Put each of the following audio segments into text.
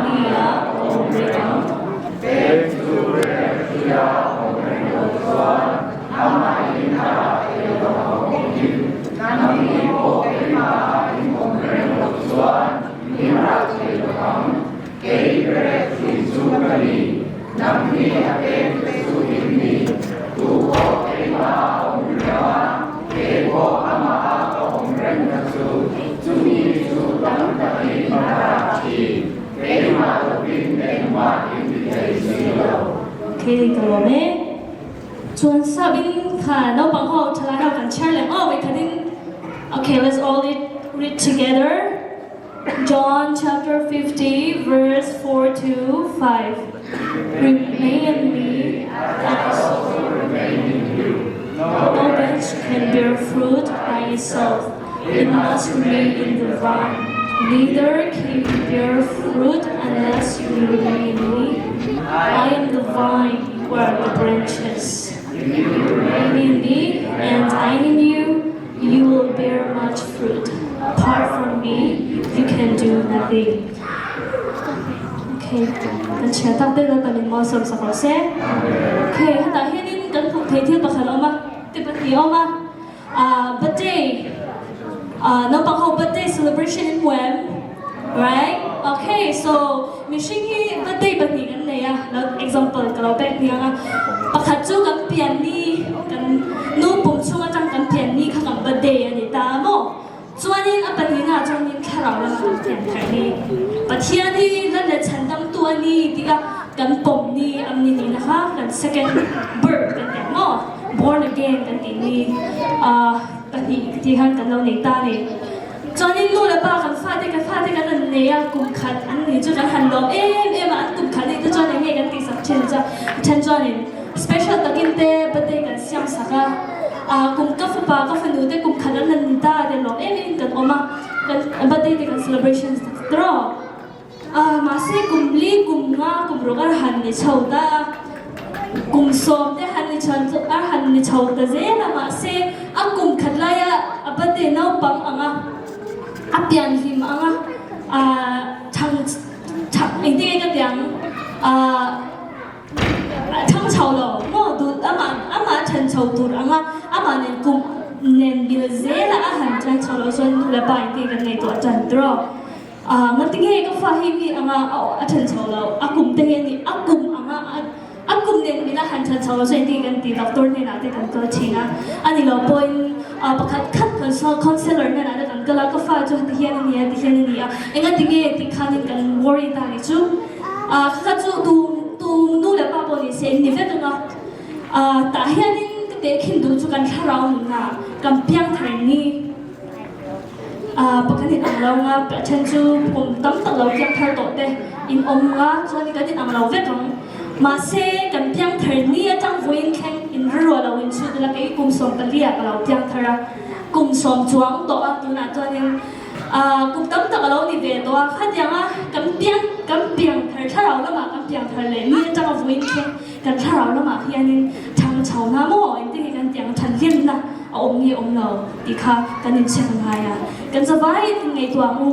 Anmahniah ka awm reng ang. Peng chu rek thia awm reng lo chuan amahin a rah thei lo ang bawkin nangni pawh keimahah in awm reng lo chuan in rah thei lo ang. Kei rek thli chu ka ni, nangni a pengte chu in ni. Tu pawh keimahah awm reng a, kei pawh amaha ka awm rengna chu chumi chu tam takin a rah thin. Keimah lovin engmah in ti thei si lo. Okay, ka lawm e. Chuan sap in kha naupang ho thalai ho kan chhiar leh aw vei khatin. Okay, let's all read together. John chapter 50 verse 4 to 5. Remain in me, and I also remain in you. No branch can bear fruit by itself. It must remain in the vine. Neither can you bear fruit unless you remain in me. I am the vine, you are the branches. If you Remain in me, and I in you, you will bear much fruit. Apart from me, you can do nothing. Okay, kan chhiar tak te Lalpan in malsawm sak rawh se. Okay, hetah hianin kan hmuh theih thil pakhat a awm a, ti pahnih a awm a. Ah, birthday, ah, naupang ho birthday celebration in hmu em? Right? Okay, so mihring hi birthday pahnih kan nei a, lo example ka lo pek hniang a. Pakhat chu kan pian ni, kan nu pum chhung atang kan pian ni kha kan birthday a ni ta a maw? Chuanin a pahnihna ah chuanin thlarau lama kan pian thar ni. Pathian hi lan leh chhan dangtu a ni tih a kan pawm ni am ni nihna kha kan second birth kan ti ang maw? Born again kan tih ni ah pahnih tih khan kan lo nei ta a ni. Chuanin nu leh pa kan fate kan fate kan han nei a, kum khat an ni chu kan han lawm em em a, an kum khat nih te chuan eng nge kan tihsak thin chu then chuanin special takin te birthday kan siam sak a, ah kum ka fapa ka fanu te kum khat an han ni ta te lawm em em in kan awm a, kan birthday te kan celebrations tak tawh. A, mahse kum li, kum nga, kum ruk a han ni chho ta a, kum sawm te han ni chho a han ni chho ta zel a, mahse a kum khat laia a birthday naupang ang a, a pian hlim ang a, ah chhang chhang engtin nge ka ti ang, ah a chhang chho lo maw duh amah amah a then chho tur ang a, amah nen kum nen bil zel a a han then chho loh chuan nu leh pa engtin nge kan ngaihtuah tan tawh. A ngati nge ka fa hi mi anga a then chho lo, a kum te hi a ni, a kum anga a kum nen min a han then chho lo chu engtin kan ti doctor hnenah te kan kal thin a, a ni lo pawhin pakhat khat counselor hnenah te kan kal a, ka fa chu heti hian a ni a, ti hian a ni a, engati nge tih khanin kan worry ta ni chu, kha kha chu tu tu nu leh pa pawh ni se in ni vek anga, tah hianin ka tehkhin duh chu kan thlarau nunah kan piangthar ni. Pakhat in ang lo nga, a then chu kum tam tak lo piang thar tawh te in awm nga chuan kan in ang lo vek ang. Mahse kan piang thar ni atang vawiin thleng in rilruah lo in chhut ila kei kum 14 ah ka lo piang thar a, kum sawm chuang tawh a tunah chuanin kum tam tak a lo ni ve tawh a, khatiang a kan piang kan piang thar thlarau lamah kan piang thar leh ni atanga vawiin thleng kan thlarau lamah hianin thang chho na maw engtin nge kan tih ang thanhlimna a awm nge awm lo tih kha kan inchhek a ngai a, kan zavaiin in ngaihtuah ang u.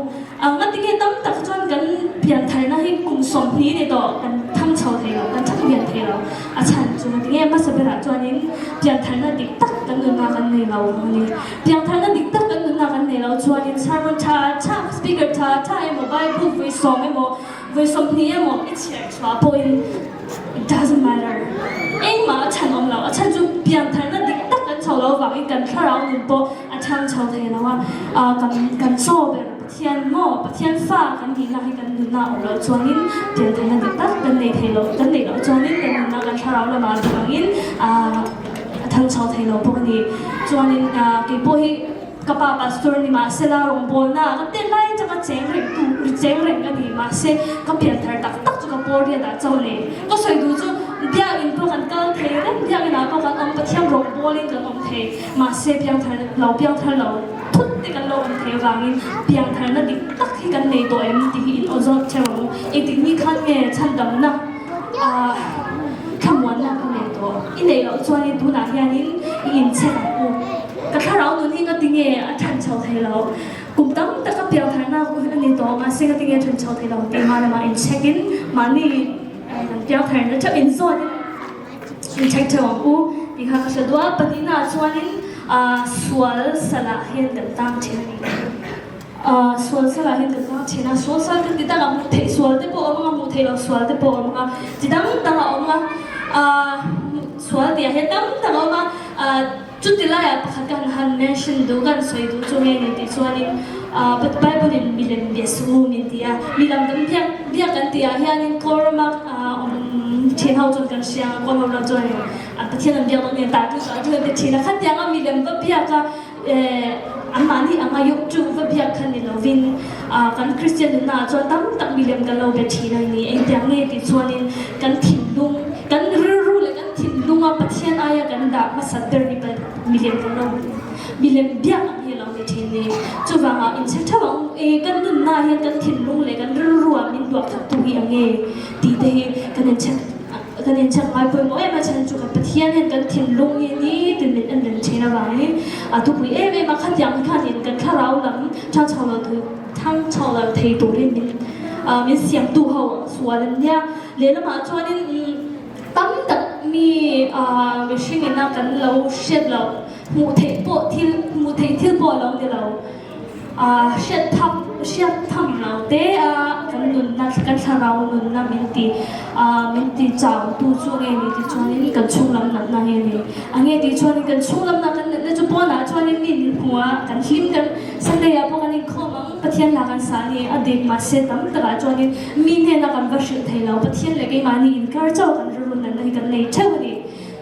Anga tinge tam tak chuan kan piantharna hi kum 20 ni tawh kan thang chho thei lo, kan thang lian thei lo. A chhan chu tinge hmasa berah chuanin piantharna dik tak kan nunna kan nei lo ang a ni. Piantharna dik tak kan nunna kan nei lo chuanin sermon tha tha, speaker tha tha emaw, Bible vawi sawm emaw, vawi 20 emaw i chhiar chhuah pawhin It doesn't matter. Engmah a chhan awm lo. A chhan chu piantharna dik tak kan chho lo vangin kan thlarau nun pawh a chhang chho thei lo a. Kan kan chaw ber Pathian maw Pathian fa kan nihna hi kan nunna awm loh chuanin piantharna dik tak kan nei thei lo kan neih loh chuanin kan nunna kan thlarau lamah duh angin a thang chho thei lo bawk a ni. Chuanin keipawh hi Ka pa pastor ni mahsela rawngbawlna ka tel lai atanga cheng reng tu ri cheng reng ka ni mahse ka pian thar tak tak chu ka pawl riat ah chauh nei. Ka sawi duh chu biakinn pawh kan kal thei reng biakinn ah pawh kan awm Pathian rawngbawlin kan awm thei mahse piang thar lo piang thar lo thut te kan lo awm thei avangin piang tharna dik tak hi kan nei tawh em tih hi in aw zawt theuh ang u. Engtik ni khan nge chhandamna ah thlamuanna ka nei tawh i neih loh chuanin tunah hianin i inchhek ang u. Ka thlarau nun hi nga tinge a than chho thei lo. Kum tam taka piangtharna a ni tawh mahse ngatinge a then chho thei lo tih hma lamah in check in mahni kan piangtharna theuh in zawt in in check theuh ang u tih kha ka hre duh a. Pahnihnaah chuanin sual salah hian kan tang thin a ni. Sual salah hian kan tang thin a, sual sal kan ti tak a, hmuh theih sual te pawh a awm ang a, hmuh theih loh sual te pawh a awm ang a, chi dang dang a awm a, sual tih ah hian tam tak a awm a. Chuti laiah pakhat kan han mention duh, kan sawi duh chu nge ni tih chuanin Bible in milem bia suh u min ti a, milam dang biak biak kan tih ah hianin Kawlrama awm thin ho chuan kan hria ang a, Kawlho ram chuanin Pathian an biak dawn nge tah chu tah chu an ti thin a, khatianga milem va biak a anmahni anga yawk chu va biak kha ni lovin kan Kristian nunna ah chuan tam tak milem kan lo be thin a ni. Engtiang nge tih chuanin kan thinlung, kan rilru leh kan thinlunga Pathian aia kan dah hmasat ber hi milem kan lo milem biak ang hi a lo ni thin ni. Chuvangah inchhe theuh ang e, kan nunna hian kan thinlung leh kan rilrua min duah khattu hi ang nge tih te hi kan inchhe Kan inchak ngai pawimawh em a chhan chu kan Pathian hian kan thinlung hi nitin min en reng thin avangin a thupui em em a, khatiang khanin kan thlarau lam thang chho lo thei thang chho lo thei turin min min siamtu ho sual an nia. Lehlamah chuanin tam tak mi mihring ina kan lo hriat loh hmuh theih pawh thil hmuh theih thil pawh a lo ni lo. Hriat tham hriat tham lo te a kan nunna kan thlarau nunna min ti min ti chau tu chu nge ni ti chuanin kan chhunglam natna nge ni a nge ti chuanin kan chhunglam na kan natna chu pawnah chuanin mi min hmu a kan hlim kan Sunday ah pawh kan inkhawm ang Pathian lah kan sah ni a dik mahse tam takah chuanin mi hnena kan va hrilh thei lo Pathian leh keimahni inkar chauh kan rilru natna hi kan nei theuh a ni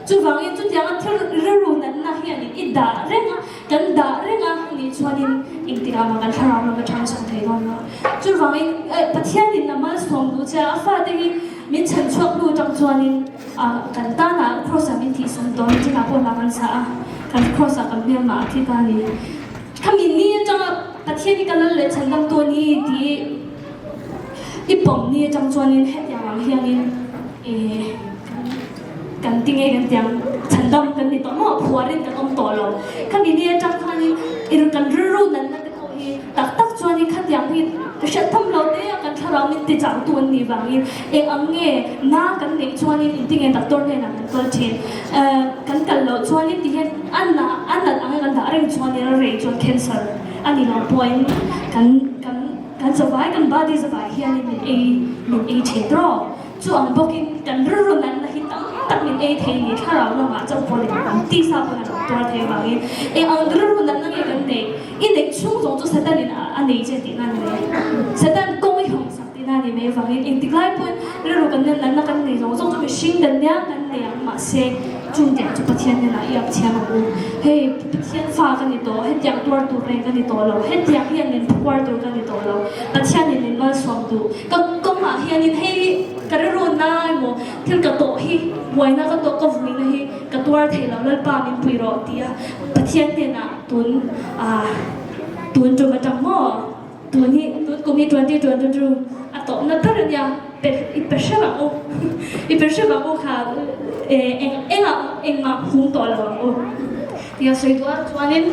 chuvangin chutianga thil rilru natna hianin i dah reng a. Kan dah reng a nih chuanin engtikah mah kan thlarau ram a ṭhang chho thei dawn lo. Chuvangin Pathianin a malsawm duh che a, a fate hi min chhan chhuak hnu aṭang chuanin kan tanah Kraws-ah min thihsam dawn chinah pawh hla kan sa a, kan Kraws-ah kan hmelmah a thi ta a ni. Khami ni aṭanga Pathian hi ka lal leh chhandamtu a ni tih i pawm ni aṭang chuanin hetiang ang hianin Kan ti ngei kan tiang chhandam kan ni tawh maw phuarin kan awm tawh lo. Khami ni atang khanin ir kan rilru natna te pawh hi tak tak chuanin khatiang hi ka hriat tham lo te a kan thlarau min ti changtu an nih vangin eng ang nge na kan neih chuanin inti nge doctor hnenah kan kal thin. Kan kal loh chuanin ti hian a na a nat anga kan dah reng chuanin a rei chuan cancer a ni lo pawhin kan kan kan zavai kan body zavai hianin min ei min ei thin tawh. Chu ang bawkin kan rilru natna hi tam tak min ei thei ni thlarau lamah chauh pawh ni kan tisa pawn a lo tuar thei avangin eng ang rilru natna nge kan neih? I neih chhung zawng chu Satan in a nei che tihna a ni mai. Satan kawng i hawng sak tihna a ni mai avangin engtik lai pawhin rilru kan natna kan nei zawng zawng chu mihring kan nia kan nei ang mahse chung tiang chu Pathian hnenah i ap thiam ang u. Hei Pathian fa ka ni tawh, hetiang tuar tur reng ka ni tawh lo, hetiang hian min phuar tur ka ni tawh lo, Pathianin min malsawm duh. Ka kawngah hianin hei ka rilru na emaw thil ka tawh hi buaina ka tawh ka vuina hi ka tuar thei lo Lalpa min pui rawh ti a Pathian hnenah tun ah tun tum atang maw tun hi tun kum hi 2022 a tawhna ber ania pe i pe hrep ang u i pe hrep ang u kha eng engah engmah hum tawh lo ang u tia sawi duh a chuanin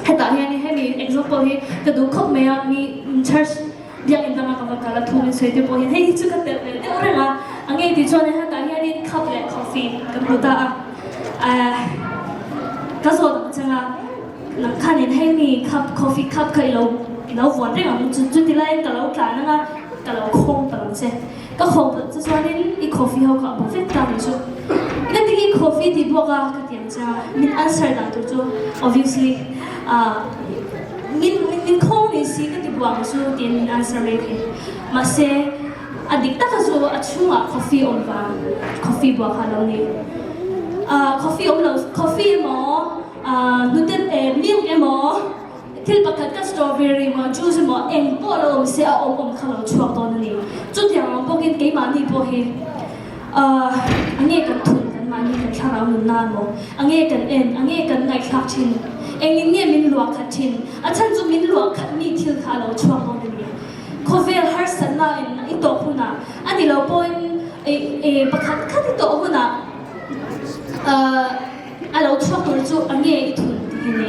hetah hianin hemi example hi ka duh khawp mai a mi church Biakinn danga ka va kal a thu min sawi te pawh hian hei hi chu ka telh ve deuh reng a, a ngei tih chuan hetah hianin cup leh coffee kan hmu ta a, eh ka zawt ang chang a, nang khanin hei mi cup coffee cup kha i lo i lo vuan reng ang chu chuti laiin ka lo tlan ang a, ka lo khawng palh ang che, ka khawng palh che chuanin i coffee ho kha a bo vek ta ni chu, ina tinge coffee tih bawk a ka ti ang che a, min answer dan tur chu obviously ah. Min min khawng ni si ka ti buang chu tiin min answer mai thei. Mahse, a dik taka chu a chhungah coffee awm vang, coffee buah kha a lo ni. Ah, coffee awm lo, coffee emaw, ah, hnute eh milk emaw, thil pakhat ka strawberry emaw, juice emaw eng pawh lo awm se a awm awm kha lo chhuak dawn a ni. Chutiang ang bawkin keimahni pawh hi ah, a nge kan thun kan mahni kan thlarau nunna emaw, a nge kan en, a nge kan ngaihthlak thin. Engin nge min luah khat thin? A chhan chu min luah khat mi thil kha a lo chhuak dawn a ni. Khawvel harsatna in i tawh hunah a ni lo pawhin pakhat khat i tawh hunah a lo chhuak tur chu a nge i thun tih hi ni.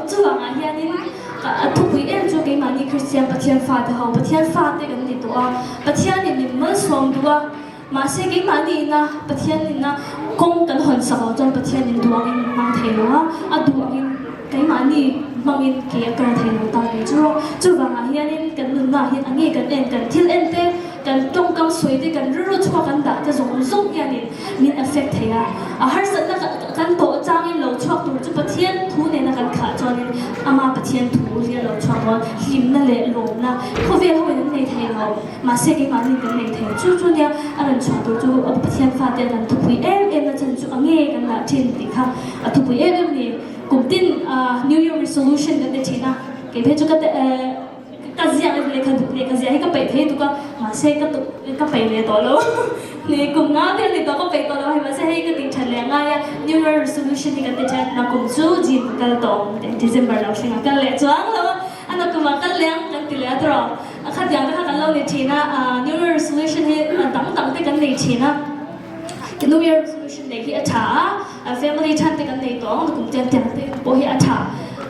Chuvangah hianin. A thupui em chu keimahni Kristian Pathian fate ho, Pathian fate kan ni tawh a, Pathianin min malsawm duh a, mahse keimahni ina Pathian ina kawng kan hawn sak loh chuan Pathianin duh angin min hmang thei lo a, a duh angin keimahni hmangin ke a kal thei lo ta ni chu. Chuvangah hianin kan nunnaah hian a nge kan en, kan thil en te, kan tawngkam sawi te, kan rilru chhuak kan dah te zawng zawng hianin min affect thei a. A harsatna kan tawh changin lo chhuak tur chu Pathian thu nena kan khah chuanin ama Pathian thu hi a lo chhuak dawn. Hlimna leh lawmna khawvel hoin an nei thei lo, mahse keimahni kan nei thei. Chu chu nia a rawn chhuah tur chu Pathian fate an thupui em em na chan chu a nge kan dah thin tih kha a thupui em em ni. Kum tin New Year resolution kan ti thin a, kei phei chu ka Ka ziak lehkha duh leh ka ziah hi ka peih thei tuk a, mahse ka ka peih leh tawh lo. Ni kum nga vel ni tawh ka peih tawh lo hei mahse hei ka tih that leh a ngai a, New Year resolution hi kan ti that na kum chu gym ka kal tawh ang tih December lo thleng a kal leh chuang lo a, a na kumah kal leh ang kan ti leh a tawrh a khatiang te kha kan lo ni thin a, New Year resolution hi dang dang te kan nei thin a, New Year resolution neih hi a tha a, family than te kan nei tawh ang kum tiang tiang te pawh hi a tha.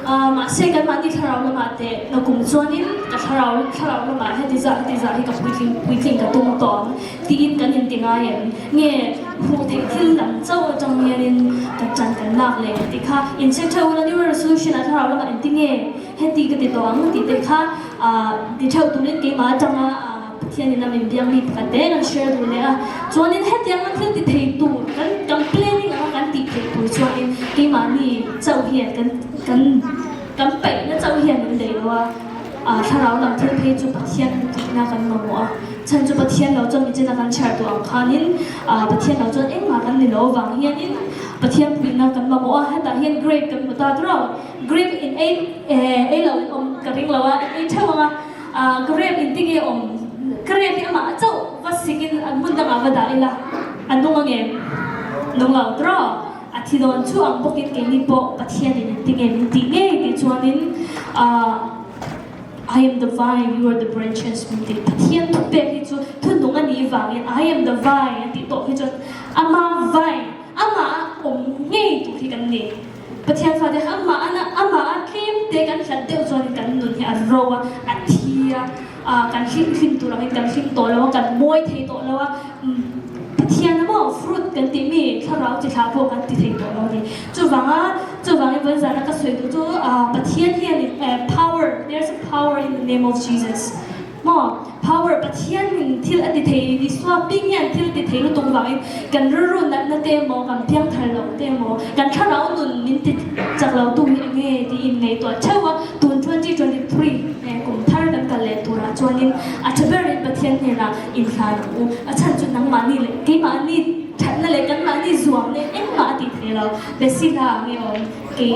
Mahse kan mahni thlarau lamah te na kum chuanin ka thlarau thlarau lamah heti zah heti zah hi ka puitling puitling ka tum tawh ang tiin kan inti ngai em? Nge hmuh theih thil lam chauh atang hianin ka tan kan lak leh tih kha incheck theuh ula New Year resolution ah thlarau lamah engti nge heti ka ti tawh ang tih te kha ti theuh turin keimah atanga Pathianin a min biak mi pakhat te kan share duh leh a, chuanin hetiang a thil ti thei tur kan kan planning anga kan tih theih tur chuanin keimahni chauh hian kan kan kan peihna chauh hian min daih lo a, ah thlarau lam thil phei chu Pathian tihna kan mamawh a, chhan chu Pathian lo chuan michina kan chhiar duh ang khanin ah Pathian lo chuan engmah kan ni lo avang hianin Pathian puihna kan mamawh a, hetah hian grape kan hmu ta tura grape in ei eh ei lo in awm ka ring lo a, in ei theuh ang a. Ka rem in tinge awm? Ka rem hi amah chauh va sikin an hmun dangah va dah ila a nung angem? Nung lo tawh. A thi dawn chu ang bawkin keini pawh Pathianin in tinge min tih ngei tih chuanin I am the vine, you are the branches min tih. Pathian thupek hi chu thunung a nih vangin I am the vine a tih tawh hi chuan ama vine, amah a awm ngei tur hi kan ni. Pathian fate kha amah a amah a tlem te kan hlat deuh chuan kan nun hi a ro a, a thi a, kan hlim hlim tur angin kan hlim tawh lo a, kan mawi thei tawh lo a, Pathian a maw fruit kan tih mi thlarau chi thlah pawh kan ti thei tawh lo a ni. Chuvanga chuvangin vawiin zana ka sawi duh chu Pathian hian power, there's a power in the name of Jesus. Maw? Power, Pathian in thil a ti thei, Isua ping hian thil ti thei lutuk vangin kan rilru natna te emaw, kan piangthar loh te emaw, kan thlarau nun min ti chak lo tu hi enge tiin ngaihtuah theuh a, tun 2023 kum thar kan kal leh turah chuanin a tha berin Pathian hnenah inhlan ang u. A chhan chu nangmahni leh keimahni thatna leh kanmahni zuamna engmah a ti thei lo. Besi hla ang i awm. Kei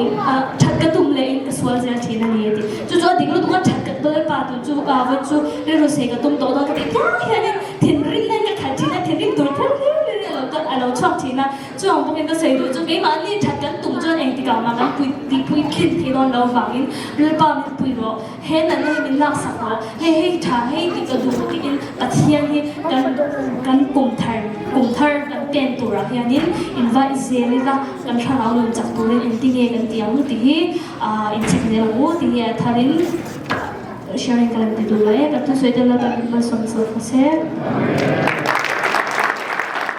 that ka tum leh in ka sual zel thin a ni a ti. Chu chu a dik lutuk a, that ka tum pa tun chu vawi chu rilru sei ka tum tawh dawn ka tih piang hianin thinrim hian ka khalh thin a, thinrim tur kher kher in a lo kal a lo chhuak thin a. Chu ang bawkin ka sawi duh chu keimahni that kan tum chuan engtikah mah kan pui tih pui thin thei dawn lo vangin Lalpa min pui rawh, he natna hi min laksak rawh, hei hei tha hei tih ka duh tiin Pathian hi kan kan kum thar kum thar kan pen turah hianin invite zel ila kan thlarau nun chak turin engti nge kan tih ang tih hi incheck zel ang u tih hi a tharin sharing ka lo ti duh lo e. Ka thusawi te Lalpa min malsawm zawk se.